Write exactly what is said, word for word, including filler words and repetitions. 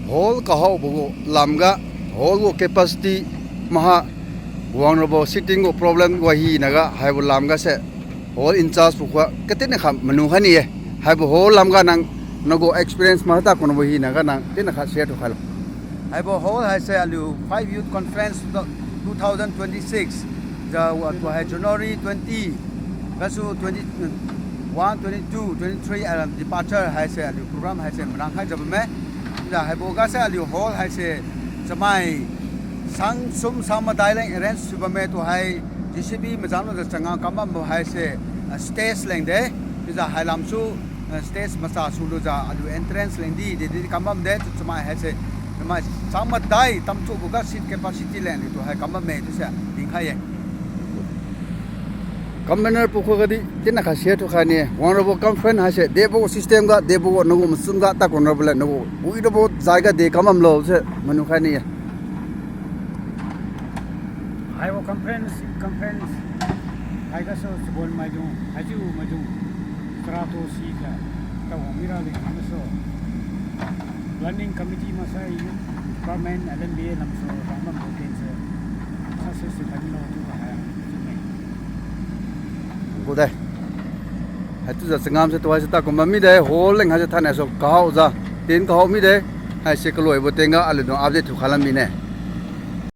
Hall kahaobo gu lamga, hall gu capacity maha, wangrabo seating gu problem wa hinaga haibo lamga se hall in charge bo khuga katinakha manukhai ni-e. Haibo hall lamga nang nagu experience maha ta kunbo hinaga nang tinakha share thiukhailo. Haibo hall haise aliu five Youth Conference two thousand twenty-six jiu wa tuhai January twenty gasu twenty-one, twenty-two, twenty-three alam departure haise aliu program haise marangkhaijiu bamme. Chiujiu haibo gase aliu hall haise chamai sang sum sang madai leng arrange thiubamme tuhai JCB majang lujiu changa kambambo haise, ah, stage lengde. Chiujiu hailamsu, ah, stage macha sulujiu aliu entrance lengdi dedi kambamde, chamai haise, chamai sang madai tamthubo ga seat capacity leng aliu tuhai kambamme chiuse dinkhai ye. Convener pu khugadi tinakha share thiukhai ni, wangrabo conference haise debo gu system ga, debo gu nagu machun ga ta kunrabo le nagu wibo jai ga de kambamlo se manukhai ni-e. Haibo conference, conference haigasu chabon maidung, haichiu maidung, charato sijiu tawang mira le kamasu, planning committee maksai youth department, LNBA lamsu rangbam bo tense success thiu khailo chiubo hai chiu-e. Gude. Haichiujiu changam se tuhoise ta kum bam mide, hall leng haise thainai su kahaojiu, tin kahao mide, haise kaloibo tingga aliudung update thiukhalam mine.